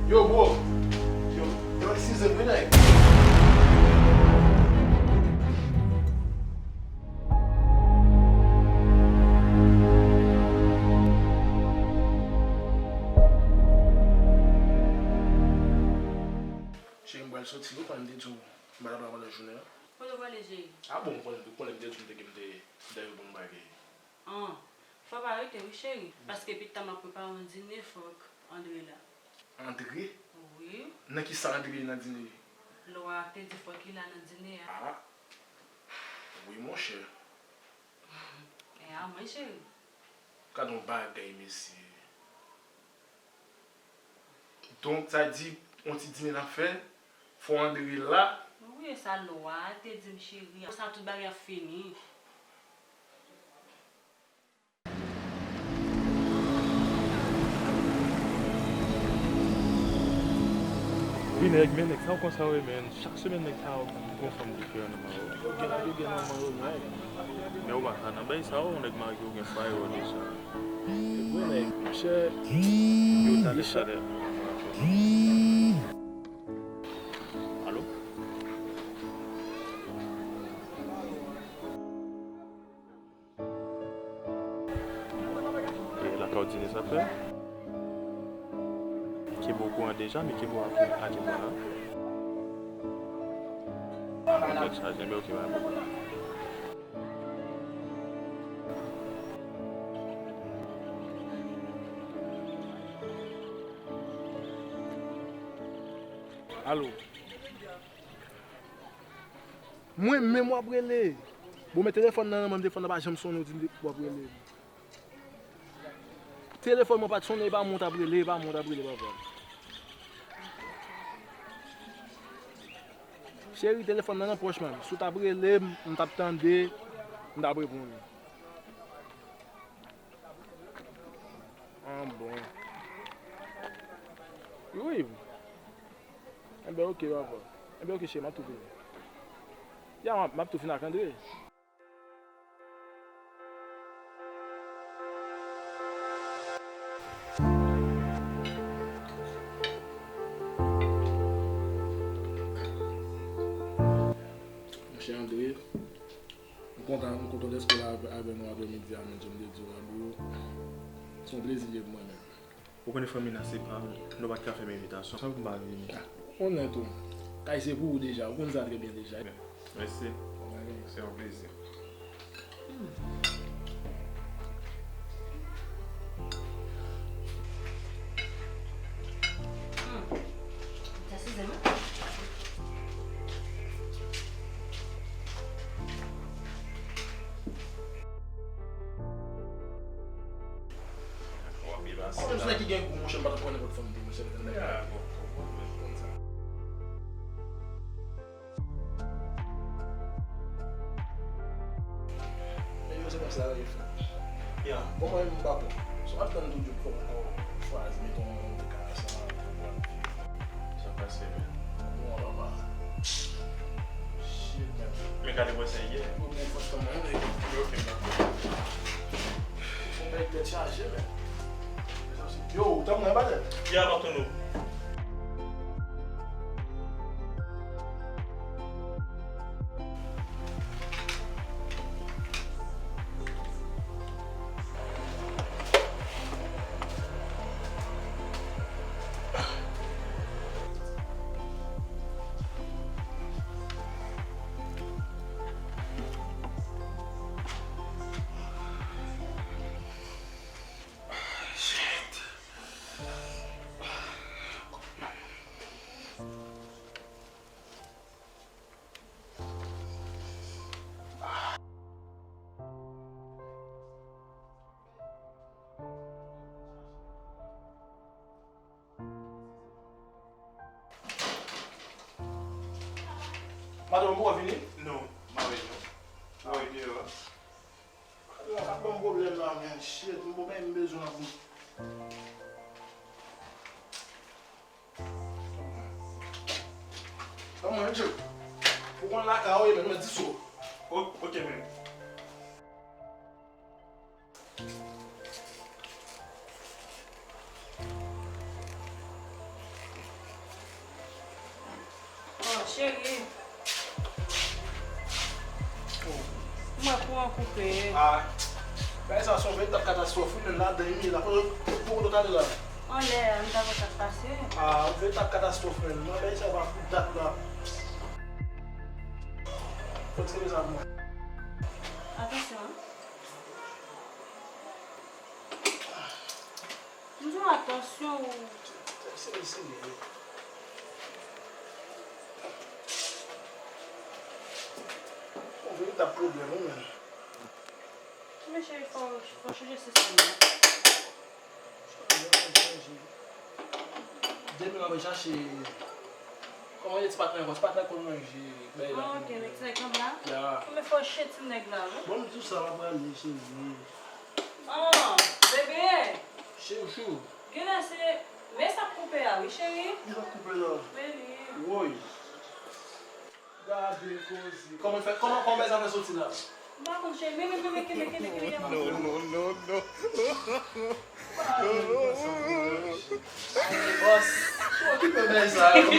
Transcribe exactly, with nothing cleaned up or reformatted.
Yo, bro. Yo, yo, eskize m, wi, nèg. Cheri, m pral soti, wi, kòm m te di w, m pa t ap la pandan jounen an. Kote w prale, cheri? A bon, m konnen, m konnen m te di w m te gen, m te dèyè bon bagay. An, fò pa rete wi, cheri, paske pita m ap prepare yon dine, fòk Andre la. Andre? Wi. Nan ki sa Andre ye nan dine? Lwa te di fòk li la nan dine a. A. Wi, monchè. E a mwen, cheri. Gad yon bagay, mesye. Donk, sa di, yon ti dine n ap fè, fò Andre la. Wi, e sa lwa te di m, cheri. Konsa tout bagay ap fini. Wi, nèg, men nèg sa yo konsa yo ye, men. Chak semèn, nèg sa yo gon fanm diferan nan mari yo. Yo gen, yo gen manman yo, men. Men ou pa ka nan bay sa yo, nèg mari yo gen fwa yo deja. E vre, nèg, monchè. Yo talè, talè. Alo? E lakay ou dine sa fè? Kebe w okouran deja, men kebe w ak, ak kebe w la. Tèt chaje, men oke, pa gen pwoblèm. Alo. Mwen menm w ap rele. Bon, men telefòn nan nan men m, telefòn nan pa janm sonnen, ou di m w ap rele. Telefòn mwen pa t sonnen, e pa mwen w t ap rele, e pa mwen w t ap rele, papa. Cheri, telefòn nan nan pòch mwen. Si w t ap rele m, m t ap tande, m t ap reponn ou. An bon. Wi, wi. Enben, oke, papa. Enben, oke, cheri, m ap tou vini. Ya, m ap, m ap tou vini ak Andre. Monchè Andre, m kontan, m kontan dèske w la avè, avè nou aprèmidi a, men jan m te di w la, bro. Se yon plezi l ye pou mwen menm. Ou konnen fanmi nan se pa m, nou pa t ka fè m envitasyon san pou m pa vini. Ah, ou konnen tou. Kay se pou ou deja, ou konn sa trè byen deja. Mèsi. Se yon plezi. Kòm se ki gen gou, monchè, m pa t konn nenpòt fanm tou, monchè, mete nan nèg la. Men yo, se konsa yo ye, frè. Ya. Bon, mwen menm, m pa bon. Si w ap tann tou, Dye fè w ankò chwazi, meton, yon ti ka sa, pou w ap viv. Sa pase, men. Bon, anba. Shit, man. Men gade mwen se yè. Yo, bon, franchman, mwen, men. Yo, ok, m dakò. Fò bay tèt chaje, men. Yo, tann mwen, anba tèt. Ya, m ap tann ou. Madanm, ou poko vini? Non, m avèk nou. Ou wè deyò a? Yo, ap ban m pwoblèm la, men. Shit, m poko menm bezwen la pou. Kòman, Dye? Ou konn lakay ou ye, men, mwen di sou. O-, ok, men. Cheri. Mwen pou an koupe. Ah. Bagay sa se yon veritab katastwòf, wi, menm ladan li ye la. Kote, kote w t ale la? Anlè a, m t ap wè sa k pase. Ah, yon veritab katastwòf, menm. Mwen, bagay sa pa pou dat la. Fò w tire sa pou mwen. Atansyon, hein. M di w atansyon ou. Sere, sere. Yon veritab pwoblèm, wi, menm. Men cheri, fò, fò chanje sistèm nan. Chanje, chanje. Demen m ap chache. Kòman ye ti patnè ankò? Ti patnè konn manje, bay la. Ah, ok, nèg ti nèg la? Ya. Men fò w chanje ti nèg la, wi. Bon, m di w sa, m ap rale, cheri. Ah, bebe. Chouchou. Genlè se, men sa k koupe a, wi, cheri. Ki sa k koupe la? Men li. Woy. Gade koze. Kòman fè, kòman, kòman bagay sa fè soti la? M pa konn, cheri. Men, men, men, men, kenbe, kenbe, kenbe, kenbe. No, no, no, no. Bòs, okipe bagay sa yo.